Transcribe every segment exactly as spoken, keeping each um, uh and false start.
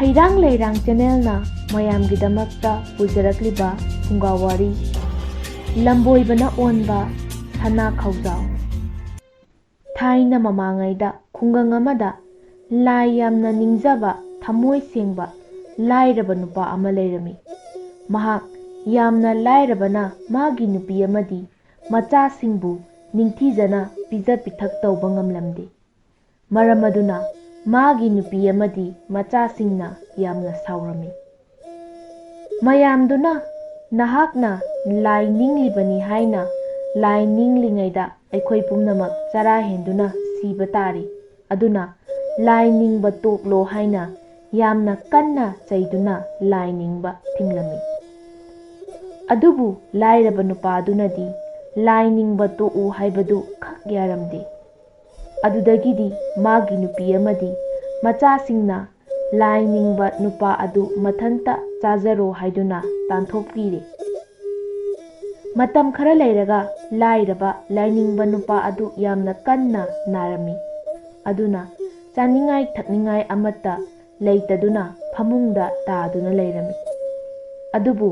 ꯍꯩꯔꯥꯡ ꯂꯩꯔꯥꯡ ꯆꯦꯅꯦꯜꯅ ꯃꯌꯥꯝꯒꯤꯗꯃꯛꯇ ꯄꯨꯖꯔꯛꯂꯤꯕ ꯐꯨꯡꯒꯥ ꯋꯥꯔꯤ, ꯂꯝꯕꯣꯏꯕꯅ ꯑꯣꯟꯕ ꯁꯅꯥ ꯈꯧꯖꯥꯎ꯫ ꯊꯥꯏꯅ ꯃꯃꯥꯡꯉꯩꯗ ꯈꯨꯡꯒꯪ ꯑꯃꯗ ꯂꯥꯏ ꯌꯥꯝꯅ ꯅꯤꯡꯖꯕ, ꯊꯃꯣꯏ ꯁꯦꯡꯕ ꯂꯥꯏꯔꯕ ꯅꯨꯄꯥ ꯑꯃ ꯂꯩꯔꯝꯃꯤ꯫ ꯃꯍꯥꯛ ꯌꯥꯝꯅ ꯂꯥꯏꯔꯕꯅ ꯃꯥꯒꯤ ꯅꯨꯄꯤ ꯑꯃꯗꯤ ꯃꯆꯥꯁꯤꯡꯕꯨ ꯅꯤꯡꯊꯤꯖꯅ ꯄꯤꯖ ꯄꯤꯊꯛ ꯇꯧꯕ ꯉꯝꯂꯝꯗꯦ꯫ ꯃꯔꯝ ꯑꯗꯨꯅ ꯃꯥꯒꯤ ꯅꯨꯄꯤ ꯑꯃꯗꯤ ꯃꯆꯥꯁꯤꯡꯅ ꯌꯥꯝꯅ ꯁꯥꯎꯔꯝꯃꯤ꯫ ꯃꯌꯥꯝꯗꯨꯅ, "ꯅꯍꯥꯛꯅ ꯂꯥꯏ ꯅꯤꯡꯂꯤꯕꯅꯤ ꯍꯥꯏꯅ ꯂꯥꯏ ꯅꯤꯡꯂꯤꯉꯩꯗ ꯑꯩꯈꯣꯏ ꯄꯨꯝꯅꯃꯛ ꯆꯔꯥ ꯍꯦꯟꯗꯨꯅ ꯁꯤꯕ ꯇꯥꯔꯤ꯫ ꯑꯗꯨꯅ ꯂꯥꯏ ꯅꯤꯡꯕ ꯇꯣꯛꯂꯣ" ꯍꯥꯏꯅ ꯌꯥꯝꯅ ꯀꯟꯅ ꯆꯩꯗꯨꯅ ꯂꯥꯏ ꯅꯤꯡꯕ ꯊꯤꯡꯂꯝꯃꯤ꯫ ꯑꯗꯨꯕꯨ ꯂꯥꯏꯔꯕ ꯅꯨꯄꯥꯗꯨꯅꯗꯤ ꯂꯥꯏ ꯅꯤꯡꯕ ꯇꯣꯛꯎ ꯍꯥꯏꯕꯗꯨ ꯈꯛ ꯌꯥꯔꯝꯗꯦ꯫ ꯑꯗꯨꯗꯒꯤꯗꯤ ꯃꯥꯒꯤ ꯅꯨꯄꯤ ꯑꯃꯗꯤ ꯃꯆꯥꯁꯤꯡꯅ ꯂꯥꯏ ꯅꯤꯡꯕ ꯅꯨꯄꯥ ꯑꯗꯨ ꯃꯊꯟꯇ ꯆꯥꯖꯔꯣ ꯍꯥꯏꯗꯨꯅ ꯇꯥꯟꯊꯣꯛꯄꯤꯔꯦ꯫ ꯃꯇꯝ ꯈꯔ ꯂꯩꯔꯒ ꯂꯥꯏꯔꯕ ꯂꯥꯏꯅꯤꯡꯕ ꯅꯨꯄꯥ ꯑꯗꯨ ꯌꯥꯝꯅ ꯀꯟꯅ ꯅꯥꯔꯝꯃꯤ꯫ ꯑꯗꯨꯅ ꯆꯥꯅꯤꯡꯉꯥꯏ ꯊꯛꯅꯤꯡꯉꯥꯏ ꯑꯃꯠꯇ ꯂꯩꯇꯗꯨꯅ ꯐꯃꯨꯡꯗ ꯇꯥꯗꯨꯅ ꯂꯩꯔꯝꯃꯤ꯫ ꯑꯗꯨꯕꯨ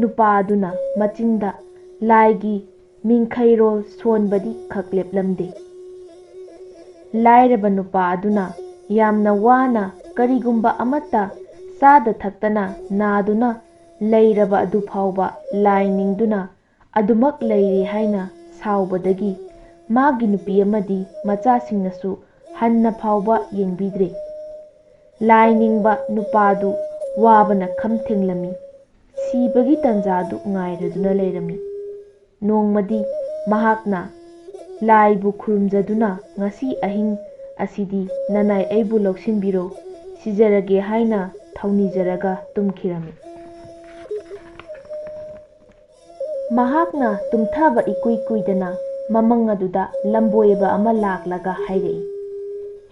ꯅꯨꯄꯥ ꯑꯗꯨꯅ ꯃꯆꯤꯟꯗ ꯂꯥꯏꯒꯤ ꯃꯤꯡꯈꯩꯔꯣꯜ ꯁꯣꯟꯕꯗꯤ ꯈꯛ ꯂꯦꯞꯂꯝꯗꯦ꯫ ꯂꯥꯏꯔꯕ ꯅꯨꯄꯥ ꯑꯗꯨꯅ ꯌꯥꯝꯅ ꯋꯥꯅ ꯀꯔꯤꯒꯨꯝꯕ ꯑꯃꯠꯇ ꯆꯥꯗ ꯊꯛꯇꯅ ꯅꯥꯗꯨꯅ ꯂꯩꯔꯕ ꯑꯗꯨ ꯐꯥꯎꯕ ꯂꯥꯏ ꯅꯤꯡꯗꯨꯅ ꯑꯗꯨꯃꯛ ꯂꯩꯔꯤ ꯍꯥꯏꯅ ꯁꯥꯎꯕꯗꯒꯤ ꯃꯥꯒꯤ ꯅꯨꯄꯤ ꯑꯃꯗꯤ ꯃꯆꯥꯁꯤꯡꯅꯁꯨ ꯍꯟꯅ ꯐꯥꯎꯕ ꯌꯦꯡꯕꯤꯗ꯭ꯔꯦ꯫ ꯂꯥꯏ ꯅꯤꯡꯕ ꯅꯨꯄꯥꯗꯨ ꯋꯥꯕꯅ ꯈꯝ ꯊꯦꯡꯂꯝꯃꯤ꯫ ꯁꯤꯕꯒꯤ ꯇꯟꯖꯥꯗꯨ ꯉꯥꯏꯔꯗꯨꯅ ꯂꯩꯔꯝꯃꯤ꯫ ꯅꯣꯡꯃꯗꯤ ꯃꯍꯥꯛꯅ ꯂꯥꯏꯕꯨ ꯈꯨꯔꯨꯝꯖꯗꯨꯅ, "ꯉꯁꯤ ꯑꯍꯤꯡ ꯑꯁꯤꯗꯤ ꯅꯅꯥꯏ ꯑꯩꯕꯨ ꯂꯧꯁꯤꯟꯕꯤꯔꯣ, ꯁꯤꯖꯔꯒꯦ" ꯍꯥꯏꯅ ꯊꯧꯅꯤꯖꯔꯒ ꯇꯨꯝꯈꯤꯔꯝꯃꯤ꯫ ꯃꯍꯥꯛꯅ ꯇꯨꯝꯊꯕ ꯏꯀꯨꯏ ꯀꯨꯏꯗꯅ ꯃꯃꯪ ꯑꯗꯨꯗ ꯂꯝꯕꯣꯏꯕ ꯑꯃ ꯂꯥꯛꯂꯒ ꯍꯥꯏꯔꯛꯏ,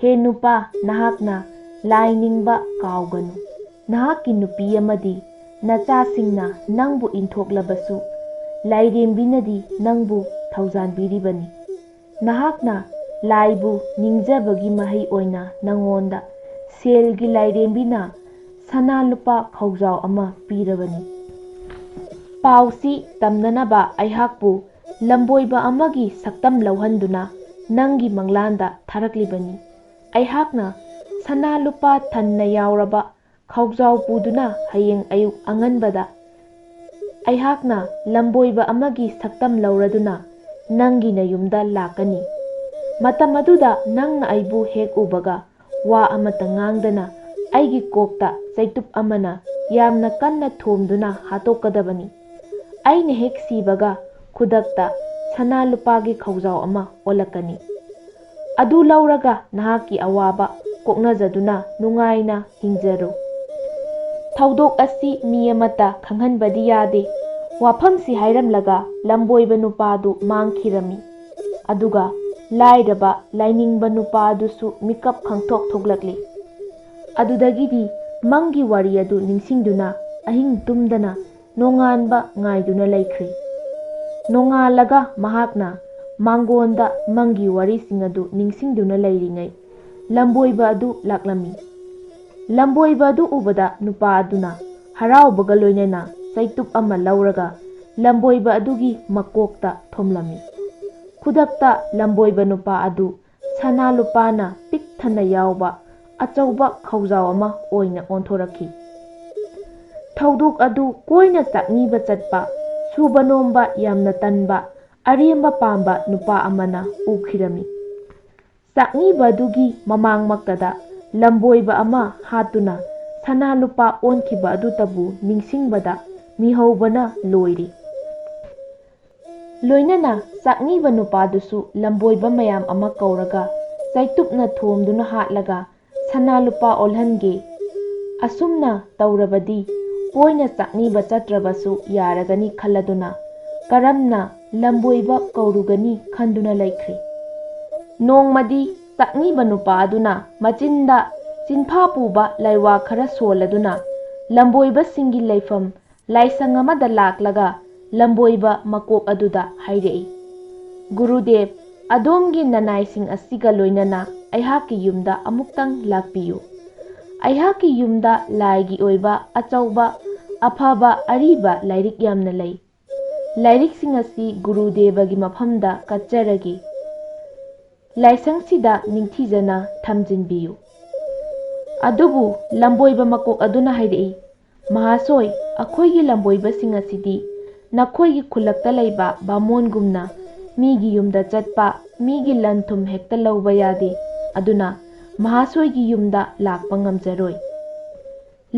"ꯍꯦ ꯅꯨꯄꯥ, ꯅꯍꯥꯛꯅ ꯂꯥꯏ ꯅꯤꯡꯕ ꯀꯥꯎꯒꯅꯨ꯫ ꯅꯍꯥꯛꯀꯤ ꯅꯨꯄꯤ ꯑꯃꯗꯤ ꯅꯆꯥꯁꯤꯡꯅ ꯅꯪꯕꯨ ꯏꯟꯊꯣꯛꯂꯕꯁꯨ, ꯂꯥꯏꯔꯦꯝꯕꯤꯅꯗꯤ ꯅꯪꯕꯨ ꯊꯧꯖꯥꯟꯕꯤꯔꯤꯕꯅꯤ꯫ ꯅꯍꯥꯛꯅ ꯂꯥꯏꯕꯨ ꯅꯤꯡꯖꯕꯒꯤ ꯃꯍꯩ ꯑꯣꯏꯅ ꯅꯉꯣꯟꯗ ꯁꯦꯜꯒꯤ ꯂꯥꯏꯔꯦꯝꯕꯤꯅ ꯁꯅꯥ ꯂꯨꯄꯥ ꯈꯧꯖꯥꯎ ꯑꯃ ꯄꯤꯔꯕꯅꯤ꯫ ꯄꯥꯎꯁꯤ ꯇꯝꯅꯅꯕ ꯑꯩꯍꯥꯛꯄꯨ ꯂꯝꯕꯣꯏꯕ ꯑꯃꯒꯤ ꯁꯛꯇꯝ ꯂꯧꯍꯟꯗꯨꯅ ꯅꯪꯒꯤ ꯃꯪꯂꯥꯟꯗ ꯊꯥꯔꯛꯂꯤꯕꯅꯤ꯫ ꯑꯩꯍꯥꯛꯅ ꯁꯅꯥ ꯂꯨꯄꯥ ꯊꯟꯅ ꯌꯥꯎꯔꯕ ꯈꯧꯖꯥꯎ ꯄꯨꯗꯨꯅ ꯍꯌꯦꯡ ꯑꯌꯨꯛ ꯑꯉꯟꯕꯗ ꯑꯩꯍꯥꯛꯅ ꯂꯝꯕꯣꯏꯕ ꯑꯃꯒꯤ ꯁꯛꯇꯝ ꯂꯧꯔꯗꯨꯅ ꯅꯪꯒꯤ ꯅꯌꯨꯝꯗ ꯂꯥꯛꯀꯅꯤ꯫ ꯃꯇꯝ ꯑꯗꯨꯗ ꯅꯪꯅ ꯑꯩꯕꯨ ꯍꯦꯛ ꯎꯕꯒ ꯋꯥ ꯑꯃꯠꯇ ꯉꯥꯡꯗꯅ ꯑꯩꯒꯤ ꯀꯣꯛꯇ ꯆꯩꯇꯨꯞ ꯑꯃꯅ ꯌꯥꯝꯅ ꯀꯟꯅ ꯊꯣꯝꯗꯨꯅ ꯍꯥꯠꯇꯣꯛꯀꯗꯕꯅꯤ꯫ ꯑꯩꯅ ꯍꯦꯛ ꯁꯤꯕꯒ ꯈꯨꯗꯛꯇ ꯁꯅꯥ ꯂꯨꯄꯥꯒꯤ ꯈꯧꯖꯥꯎ ꯑꯃ ꯑꯣꯜꯂꯛꯀꯅꯤ꯫ ꯑꯗꯨ ꯂꯧꯔꯒ ꯅꯍꯥꯛꯀꯤ ꯑꯋꯥꯕ ꯀꯣꯛꯅꯖꯗꯨꯅ ꯅꯨꯡꯉꯥꯏꯅ ꯍꯤꯡꯖꯔꯨ꯫ ꯊꯧꯗꯣꯛ ꯑꯁꯤ ꯃꯤ ꯑꯃꯠꯇ ꯈꯪꯍꯟꯕꯗꯤ ꯌꯥꯗꯦ꯫ ꯋꯥꯐꯝꯁꯤ ꯍꯥꯏꯔꯝꯂꯒ ꯂꯝꯕꯣꯏꯕ ꯅꯨꯄꯥꯗꯨ ꯃꯥꯡꯈꯤꯔꯝꯃꯤ꯫ ꯑꯗꯨꯒ ꯂꯥꯏꯔꯕ ꯂꯥꯏꯅꯤꯡꯕ ꯅꯨꯄꯥ ꯑꯗꯨꯁꯨ ꯃꯤꯀꯞ ꯈꯪꯊꯣꯛ ꯊꯣꯛꯂꯛꯂꯤ꯫ ꯑꯗꯨꯗꯒꯤꯗꯤ ꯃꯪꯒꯤ ꯋꯥꯔꯤ ꯑꯗꯨ ꯅꯤꯡꯁꯤꯡꯗꯨꯅ ꯑꯍꯤꯡ ꯇꯨꯝꯗꯅ ꯅꯣꯡꯉꯥꯟꯕ ꯉꯥꯏꯗꯨꯅ ꯂꯩꯈ꯭ꯔꯤ꯫ ꯅꯣꯡꯉꯥꯜꯂꯒ ꯃꯍꯥꯛꯅ ꯃꯥꯡꯒꯣꯟꯗ ꯃꯪꯒꯤ ꯋꯥꯔꯤꯁꯤꯡ ꯑꯗꯨ ꯅꯤꯡꯁꯤꯡꯗꯨꯅ ꯂꯩꯔꯤꯉꯩ ꯂꯝꯕꯣꯏꯕ ꯑꯗꯨ ꯂꯥꯛꯂꯝꯃꯤ꯫ ꯂꯝꯕꯣꯏꯕ ꯑꯗꯨ ꯎꯕꯗ ꯅꯨꯄꯥ ꯑꯗꯨꯅ ꯍꯔꯥꯎꯕꯒ ꯂꯣꯏꯅꯅ ꯆꯩꯇꯨꯞ ꯑꯃ ꯂꯧꯔꯒ ꯂꯝꯕꯣꯏꯕ ꯑꯗꯨꯒꯤ ꯃꯀꯣꯛꯇ ꯊꯣꯝꯂꯝꯃꯤ꯫ ꯈꯨꯗꯛꯇ ꯂꯝꯕꯣꯏꯕ ꯅꯨꯄꯥ ꯑꯗꯨ ꯁꯅꯥ ꯂꯨꯄꯥꯅ ꯄꯤꯛ ꯊꯟꯅ ꯌꯥꯎꯕ ꯑꯆꯧꯕ ꯈꯧꯖꯥꯎ ꯑꯃ ꯑꯣꯏꯅ ꯑꯣꯟꯊꯣꯔꯛꯈꯤ꯫ ꯊꯧꯗꯣꯛ ꯑꯗꯨ ꯀꯣꯏꯅ ꯆꯥꯛꯅꯤꯕ ꯆꯠꯄ, ꯁꯨꯕ ꯅꯣꯝꯕ ꯌꯥꯝꯅ ꯇꯟꯕ, ꯑꯔꯦꯝꯕ ꯄꯥꯝꯕ ꯅꯨꯄꯥ ꯑꯃꯅ ꯎꯈꯤꯔꯝꯃꯤ꯫ ꯆꯥꯛꯅꯤꯕ ꯑꯗꯨꯒꯤ ꯃꯃꯥꯡꯃꯛꯇꯗ ꯂꯝꯕꯣꯏꯕ ꯑꯃ ꯍꯥꯠꯇꯨꯅ ꯁꯅꯥ ꯂꯨꯄꯥ ꯑꯣꯟꯈꯤꯕ ꯑꯗꯨꯇꯕꯨ ꯅꯤꯡꯁꯤꯡꯕꯗ ꯃꯤꯍꯧꯕꯅ ꯂꯣꯏꯔꯤ꯫ ꯂꯣꯏꯅꯅ ꯆꯥꯛꯅꯤꯕ ꯅꯨꯄꯥꯗꯨꯁꯨ ꯂꯝꯕꯣꯏꯕ ꯃꯌꯥꯝ ꯑꯃ ꯀꯧꯔꯒ ꯆꯩꯇꯨꯞꯅ ꯊꯣꯝꯗꯨꯅ ꯍꯥꯠꯂꯒ ꯁꯅꯥ ꯂꯨꯄꯥ ꯑꯣꯜꯍꯟꯒꯦ꯫ ꯑꯁꯨꯝꯅ ꯇꯧꯔꯕꯗꯤ ꯀꯣꯏꯅ ꯆꯥꯛꯅꯤꯕ ꯆꯠꯇ꯭ꯔꯕꯁꯨ ꯌꯥꯔꯒꯅꯤ ꯈꯜꯂꯗꯨꯅ ꯀꯔꯝꯅ ꯂꯝꯕꯣꯏꯕ ꯀꯧꯔꯨꯒꯅꯤ ꯈꯟꯗꯨꯅ ꯂꯩꯈ꯭ꯔꯦ꯫ ꯅꯣꯡꯃꯗꯤ ꯆꯥꯛꯅꯤꯕ ꯅꯨꯄꯥ ꯑꯗꯨꯅ ꯃꯆꯤꯟꯗ ꯆꯤꯟꯐꯥ ꯄꯨꯕ ꯂꯥꯏꯋꯥ ꯈꯔ ꯁꯣꯜꯂꯗꯨꯅ ꯂꯝꯕꯣꯏꯕꯁꯤꯡꯒꯤ ꯂꯩꯐꯝ ꯂꯥꯏꯁꯪ ꯑꯃꯗ ꯂꯥꯛꯂꯒ ꯂꯝꯕꯣꯏꯕ ꯃꯀꯣꯛ ꯑꯗꯨꯗ ꯍꯥꯏꯔꯛꯏ, "ꯒꯨꯔꯨꯗꯦꯕ, ꯑꯗꯣꯝꯒꯤ ꯅꯅꯥꯏꯁꯤꯡ ꯑꯁꯤꯒ ꯂꯣꯏꯅꯅ ꯑꯩꯍꯥꯛꯀꯤ ꯌꯨꯝꯗ ꯑꯃꯨꯛꯇꯪ ꯂꯥꯛꯄꯤꯌꯨ꯫ ꯑꯩꯍꯥꯛꯀꯤ ꯌꯨꯝꯗ ꯂꯥꯏꯒꯤ ꯑꯣꯏꯕ ꯑꯆꯧꯕ, ꯑꯐꯕ, ꯑꯔꯤꯕ ꯂꯥꯏꯔꯤꯛ ꯌꯥꯝꯅ ꯂꯩ꯫ ꯂꯥꯏꯔꯤꯛꯁꯤꯡ ꯑꯁꯤ ꯒꯨꯔꯨꯗꯦꯕꯒꯤ ꯃꯐꯝꯗ ꯀꯠꯆꯔꯒꯦ꯫ ꯂꯥꯏꯁꯪꯁꯤꯗ ꯅꯤꯡꯊꯤꯖꯅ ꯊꯝꯖꯤꯟꯕꯤꯌꯨ꯫" ꯑꯗꯨꯕꯨ ꯂꯝꯕꯣꯏꯕ ꯃꯀꯣꯛ ꯑꯗꯨꯅ ꯍꯥꯏꯔꯛꯏ, "ꯃꯍꯥꯁꯣꯏ, ꯑꯩꯈꯣꯏꯒꯤ ꯂꯝꯕꯣꯏꯕꯁꯤꯡ ꯑꯁꯤꯗꯤ ꯅꯈꯣꯏꯒꯤ ꯈꯨꯜꯂꯛꯇ ꯂꯩꯕ ꯕꯥꯃꯣꯟꯒꯨꯝꯅ ꯃꯤꯒꯤ ꯌꯨꯝꯗ ꯆꯠꯄ, ꯃꯤꯒꯤ ꯂꯟ ꯊꯨꯝ ꯍꯦꯛꯇ ꯂꯧꯕ ꯌꯥꯗꯦ꯫ ꯑꯗꯨꯅ ꯃꯍꯥꯁꯣꯏꯒꯤ ꯌꯨꯝꯗ ꯂꯥꯛꯄ ꯉꯝꯖꯔꯣꯏ꯫"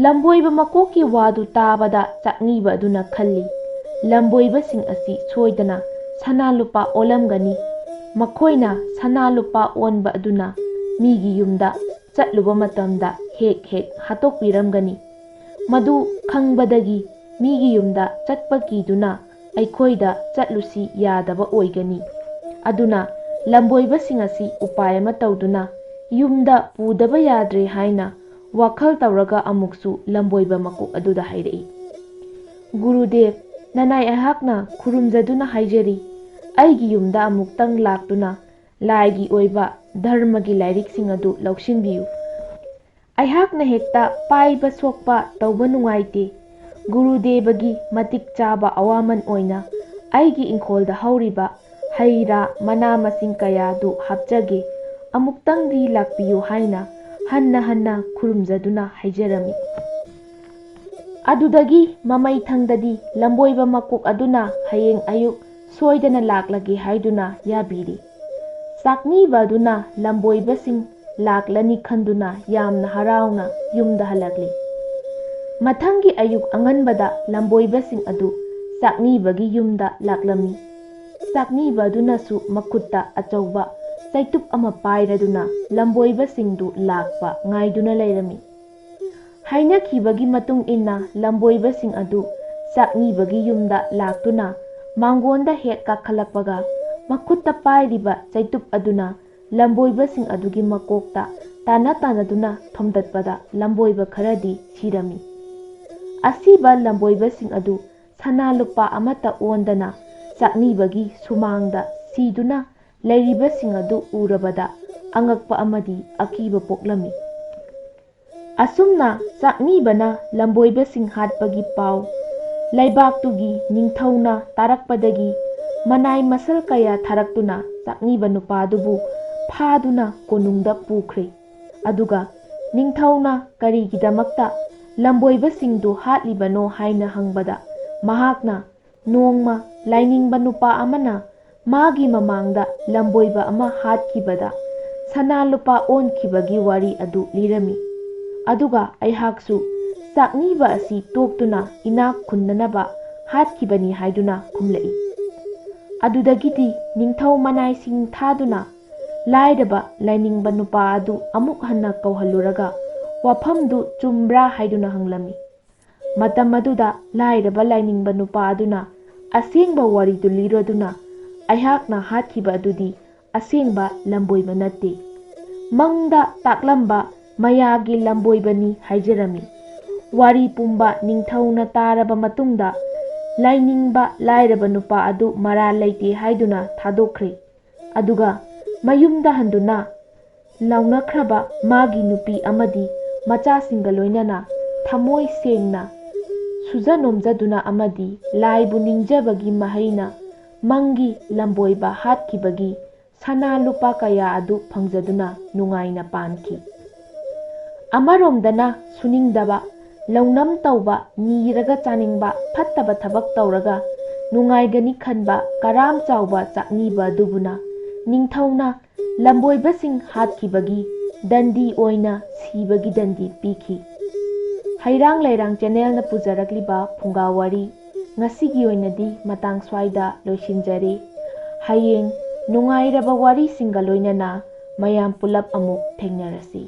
ꯂꯝꯕꯣꯏꯕ ꯃꯀꯣꯛꯀꯤ ꯋꯥꯗꯨ ꯇꯥꯕꯗ ꯆꯥꯛꯅꯤꯕ ꯑꯗꯨꯅ ꯈꯜꯂꯤ, "ꯂꯝꯕꯣꯏꯕꯁꯤꯡ ꯑꯁꯤ ꯁꯣꯏꯗꯅ ꯁꯅꯥ ꯂꯨꯄꯥ ꯑꯣꯜꯂꯝꯒꯅꯤ꯫ ꯃꯈꯣꯏꯅ ꯁꯅꯥ ꯂꯨꯄꯥ ꯑꯣꯟꯕ ꯑꯗꯨꯅ ꯃꯤꯒꯤ ꯌꯨꯝꯗ ꯆꯠꯂꯨꯕ ꯃꯇꯝꯗ ꯍꯦꯛ ꯍꯦꯛ ꯍꯥꯠꯇꯣꯛꯄꯤꯔꯝꯒꯅꯤ꯫ ꯃꯗꯨ ꯈꯪꯕꯗꯒꯤ ꯃꯤꯒꯤ ꯌꯨꯝꯗ ꯆꯠꯄ ꯀꯤꯗꯨꯅ ꯑꯩꯈꯣꯏꯗ ꯆꯠꯂꯨꯁꯤ ꯌꯥꯗꯕ ꯑꯣꯏꯒꯅꯤ꯫ ꯑꯗꯨꯅ ꯂꯝꯕꯣꯏꯕꯁꯤꯡ ꯑꯁꯤ ꯎꯄꯥꯏ ꯑꯃ ꯇꯧꯗꯨꯅ ꯌꯨꯝꯗ ꯄꯨꯗꯕ ꯌꯥꯗ꯭ꯔꯦ" ꯍꯥꯏꯅ ꯋꯥꯈꯜ ꯇꯧꯔꯒ ꯑꯃꯨꯛꯁꯨ ꯂꯝꯕꯣꯏꯕ ꯃꯀꯣꯛ ꯑꯗꯨꯗ ꯍꯥꯏꯔꯛꯏ, "ꯒꯨꯔꯨꯗꯦꯕ, ꯅꯅꯥꯏ ꯑꯩꯍꯥꯛꯅ ꯈꯨꯔꯨꯝꯖꯗꯨꯅ ꯍꯥꯏꯖꯔꯤ, ꯑꯩꯒꯤ ꯌꯨꯝꯗ ꯑꯃꯨꯛꯇꯪ ꯂꯥꯛꯇꯨꯅ ꯂꯥꯏꯒꯤ ꯑꯣꯏꯕ ꯙꯔꯃꯒꯤ ꯂꯥꯏꯔꯤꯛꯁꯤꯡ ꯑꯗꯨ ꯂꯧꯁꯤꯟꯕꯤꯌꯨ꯫ ꯑꯩꯍꯥꯛꯅ ꯍꯦꯛꯇ ꯄꯥꯏꯕ ꯁꯣꯛꯄ ꯇꯧꯕ ꯅꯨꯡꯉꯥꯏꯇꯦ꯫ ꯒꯨꯔꯨꯗꯦꯕꯒꯤ ꯃꯇꯤꯛ ꯆꯥꯕ ꯑꯋꯥꯃꯟ ꯑꯣꯏꯅ ꯑꯩꯒꯤ ꯏꯪꯈꯣꯜꯗ ꯍꯧꯔꯤꯕ ꯍꯩ ꯔꯥ, ꯃꯅꯥ ꯃꯁꯤꯡ ꯀꯌꯥꯗꯨ ꯍꯥꯞꯆꯒꯦ꯫ ꯑꯃꯨꯛꯇꯪꯗꯤ ꯂꯥꯛꯄꯤꯌꯨ" ꯍꯥꯏꯅ ꯍꯟꯅ ꯍꯟꯅ ꯈꯨꯔꯨꯝꯖꯗꯨꯅ ꯍꯥꯏꯖꯔꯝꯃꯤ꯫ ꯑꯗꯨꯗꯒꯤ ꯃꯃꯩ ꯊꯪꯗꯗꯤ ꯂꯝꯕꯣꯏꯕ ꯃꯀꯣꯛ ꯑꯗꯨꯅ ꯍꯌꯦꯡ ꯑꯌꯨꯛ ꯁꯣꯏꯗꯅ ꯂꯥꯛꯂꯒꯦ ꯍꯥꯏꯗꯨꯅ ꯌꯥꯕꯤꯔꯤ꯫ ꯆꯥꯛꯅꯤꯕ ꯑꯗꯨꯅ ꯂꯝꯕꯣꯏꯕꯁꯤꯡ ꯂꯥꯛꯂꯅꯤ ꯈꯟꯗꯨꯅ ꯌꯥꯝꯅ ꯍꯔꯥꯎꯅ ꯌꯨꯝꯗ ꯍꯜꯂꯛꯂꯤ꯫ ꯃꯊꯪꯒꯤ ꯑꯌꯨꯛ ꯑꯉꯟꯕꯗ ꯂꯝꯕꯣꯏꯕꯁꯤꯡ ꯑꯗꯨ ꯆꯥꯛꯅꯤꯕꯒꯤ ꯌꯨꯝꯗ ꯂꯥꯛꯂꯝꯃꯤ꯫ ꯆꯥꯛꯅꯤꯕ ꯑꯗꯨꯅꯁꯨ ꯃꯈꯨꯠꯇ ꯑꯆꯧꯕ ꯆꯩꯇꯨꯞ ꯑꯃ ꯄꯥꯏꯔꯗꯨꯅ ꯂꯝꯕꯣꯏꯕꯁꯤꯡꯗꯨ ꯂꯥꯛꯄ ꯉꯥꯏꯗꯨꯅ ꯂꯩꯔꯝꯃꯤ꯫ ꯍꯥꯏꯅꯈꯤꯕꯒꯤ ꯃꯇꯨꯡ ꯏꯟꯅ ꯂꯝꯕꯣꯏꯕꯁꯤꯡ ꯑꯗꯨ ꯆꯥꯛꯅꯤꯕꯒꯤ ꯌꯨꯝꯗ ꯂꯥꯛꯇꯨꯅ ꯃꯥꯡꯒꯣꯟꯗ ꯍꯦꯛ ꯀꯥꯈꯠꯂꯛꯄꯒ ꯃꯈꯨꯠꯇ ꯄꯥꯏꯔꯤꯕ ꯆꯩꯇꯨꯞ ꯑꯗꯨꯅ ꯂꯝꯕꯣꯏꯕꯁꯤꯡ ꯑꯗꯨꯒꯤ ꯃꯀꯣꯛꯇ ꯇꯥꯟꯅ ꯇꯥꯟꯅꯗꯨꯅ ꯊꯣꯝꯗꯠꯄꯗ ꯂꯝꯕꯣꯏꯕ ꯈꯔꯗꯤ ꯁꯤꯔꯝꯃꯤ꯫ ꯑꯁꯤꯕ ꯂꯝꯕꯣꯏꯕꯁꯤꯡ ꯑꯗꯨ ꯁꯅꯥ ꯂꯨꯄꯥ ꯑꯃꯠꯇ ꯑꯣꯟꯗꯅ ꯆꯥꯛꯅꯤꯕꯒꯤ ꯁꯨꯃꯥꯡꯗ ꯁꯤꯗꯨꯅ ꯂꯩꯔꯤꯕꯁꯤꯡ ꯑꯗꯨ ꯎꯔꯕꯗ ꯑꯉꯛꯄ ꯑꯃꯗꯤ ꯑꯀꯤꯕ ꯄꯣꯛꯂꯝꯃꯤ꯫ ꯑꯁꯨꯝꯅ ꯆꯥꯛꯅꯤꯕꯅ ꯂꯝꯕꯣꯏꯕꯁꯤꯡ ꯍꯥꯠꯄꯒꯤ ꯄꯥꯎ ꯂꯩꯕꯥꯛꯇꯨꯒꯤ ꯅꯤꯡꯊꯧꯅ ꯇꯥꯔꯛꯄꯗꯒꯤ ꯃꯅꯥꯏ ꯃꯁꯜ ꯀꯌꯥ ꯊꯥꯔꯛꯇꯨꯅ ꯆꯥꯛꯅꯤꯕ ꯅꯨꯄꯥꯗꯨꯕꯨ ꯐꯥꯗꯨꯅ ꯀꯣꯅꯨꯡꯗ ꯄꯨꯈ꯭ꯔꯦ꯫ ꯑꯗꯨꯒ ꯅꯤꯡꯊꯧꯅ ꯀꯔꯤꯒꯤꯗꯃꯛꯇ ꯂꯝꯕꯣꯏꯕꯁꯤꯡꯗꯨ ꯍꯥꯠꯂꯤꯕꯅꯣ ꯍꯥꯏꯅ ꯍꯪꯕꯗ ꯃꯍꯥꯛꯅ ꯅꯣꯡꯃ ꯂꯥꯏꯅꯤꯡꯕ ꯅꯨꯄꯥ ꯑꯃꯅ ꯃꯥꯒꯤ ꯃꯃꯥꯡꯗ ꯂꯝꯕꯣꯏꯕ ꯑꯃ ꯍꯥꯠꯈꯤꯕꯗ ꯁꯅꯥ ꯂꯨꯄꯥ ꯑꯣꯟꯈꯤꯕꯒꯤ ꯋꯥꯔꯤ ꯑꯗꯨ ꯂꯤꯔꯝꯃꯤ꯫ ꯑꯗꯨꯒ ꯑꯩꯍꯥꯛꯁꯨ ꯆꯥꯛꯅꯤꯕ ꯑꯁꯤ ꯇꯣꯛꯇꯨꯅ ꯏꯅꯥꯛ ꯈꯨꯟꯅꯅꯕ ꯍꯥꯠꯈꯤꯕꯅꯤ ꯍꯥꯏꯗꯨꯅ ꯈꯨꯝꯂꯛꯏ꯫ ꯑꯗꯨꯗꯒꯤꯗꯤ ꯅꯤꯡꯊꯧ ꯃꯅꯥꯏꯁꯤꯡ ꯊꯥꯗꯨꯅ ꯂꯥꯏꯔꯕ ꯂꯥꯏꯅꯤꯡꯕ ꯅꯨꯄꯥ ꯑꯗꯨ ꯑꯃꯨꯛ ꯍꯟꯅ ꯀꯧꯍꯜꯂꯨꯔꯒ ꯋꯥꯐꯝꯗꯨ ꯆꯨꯝꯕ꯭ꯔꯥ ꯍꯥꯏꯗꯨꯅ ꯍꯪꯂꯝꯃꯤ꯫ ꯃꯇꯝ ꯑꯗꯨꯗ ꯂꯥꯏꯔꯕ ꯂꯥꯏꯅꯤꯡꯕ ꯅꯨꯄꯥ ꯑꯗꯨꯅ ꯑꯁꯦꯡꯕ ꯋꯥꯔꯤꯗꯨ ꯂꯤꯔꯗꯨꯅ ꯑꯩꯍꯥꯛꯅ ꯍꯥꯠꯈꯤꯕ ꯑꯗꯨꯗꯤ ꯑꯁꯦꯡꯕ ꯂꯝꯕꯣꯏꯕ ꯅꯠꯇꯦ, ꯃꯪꯗ ꯇꯥꯛꯂꯝꯕ ꯃꯌꯥꯒꯤ ꯂꯝꯕꯣꯏꯕꯅꯤ ꯍꯥꯏꯖꯔꯝꯃꯤ꯫ ꯋꯥꯔꯤ ꯄꯨꯝꯕ ꯅꯤꯡꯊꯧꯅ ꯇꯥꯔꯕ ꯃꯇꯨꯡꯗ ꯂꯥꯏꯅꯤꯡꯕ ꯂꯥꯏꯔꯕ ꯅꯨꯄꯥ ꯑꯗꯨ ꯃꯔꯥꯜ ꯂꯩꯇꯦ ꯍꯥꯏꯗꯨꯅ ꯊꯥꯗꯣꯛꯈ꯭ꯔꯦ꯫ ꯑꯗꯨꯒ ꯃꯌꯨꯝꯗ ꯍꯟꯗꯨꯅ ꯂꯥꯎꯅꯈ꯭ꯔꯕ ꯃꯥꯒꯤ ꯅꯨꯄꯤ ꯑꯃꯗꯤ ꯃꯆꯥꯁꯤꯡꯒ ꯂꯣꯏꯅꯅ ꯊꯃꯣꯏ ꯁꯦꯡꯅ ꯁꯨꯖ ꯅꯣꯝꯖꯗꯨꯅ ꯑꯃꯗꯤ ꯂꯥꯏꯕꯨ ꯅꯤꯡꯖꯕꯒꯤ ꯃꯍꯩꯅ ꯃꯪꯒꯤ ꯂꯝꯕꯣꯏꯕ ꯍꯥꯠꯈꯤꯕꯒꯤ ꯁꯅꯥ ꯂꯨꯄꯥ ꯀꯌꯥ ꯑꯗꯨ ꯐꯪꯖꯗꯨꯅ ꯅꯨꯡꯉꯥꯏꯅ ꯄꯥꯟꯈꯤ꯫ ꯑꯃꯔꯣꯝꯗꯅ ꯁꯨꯅꯤꯡꯗꯕ, ꯂꯧꯅꯝ ꯇꯧꯕ, ꯅꯤꯔꯒ ꯆꯥꯅꯤꯡꯕ, ꯐꯠꯇꯕ ꯊꯕꯛ ꯇꯧꯔꯒ ꯅꯨꯡꯉꯥꯏꯒꯅꯤ ꯈꯟꯕ ꯀꯔꯥꯝ ꯆꯥꯎꯕ ꯆꯥꯛꯅꯤꯕ ꯑꯗꯨꯕꯨꯅ ꯅꯤꯡꯊꯧꯅ ꯂꯝꯕꯣꯏꯕꯁꯤꯡ ꯍꯥꯠꯈꯤꯕꯒꯤ ꯗꯟꯗꯤ ꯑꯣꯏꯅ ꯁꯤꯕꯒꯤ ꯗꯟꯗꯤ ꯄꯤꯈꯤ꯫ ꯍꯩꯔꯥꯡ ꯂꯩꯔꯥꯡ ꯆꯦꯅꯦꯜꯅ ꯄꯨꯖꯔꯛꯂꯤꯕ ꯐꯨꯡꯒꯥ ꯋꯥꯔꯤ ꯉꯁꯤꯒꯤ ꯑꯣꯏꯅꯗꯤ ꯃꯇꯥꯡ ꯁ꯭ꯋꯥꯏꯗ ꯂꯣꯏꯁꯤꯟꯖꯔꯦ꯫ ꯍꯌꯦꯡ ꯅꯨꯡꯉꯥꯏꯔꯕ ꯋꯥꯔꯤꯁꯤꯡꯒ ꯂꯣꯏꯅꯅ ꯃꯌꯥꯝ ꯄꯨꯂꯞ ꯑꯃꯨꯛ ꯊꯦꯡꯅꯔꯁꯤ꯫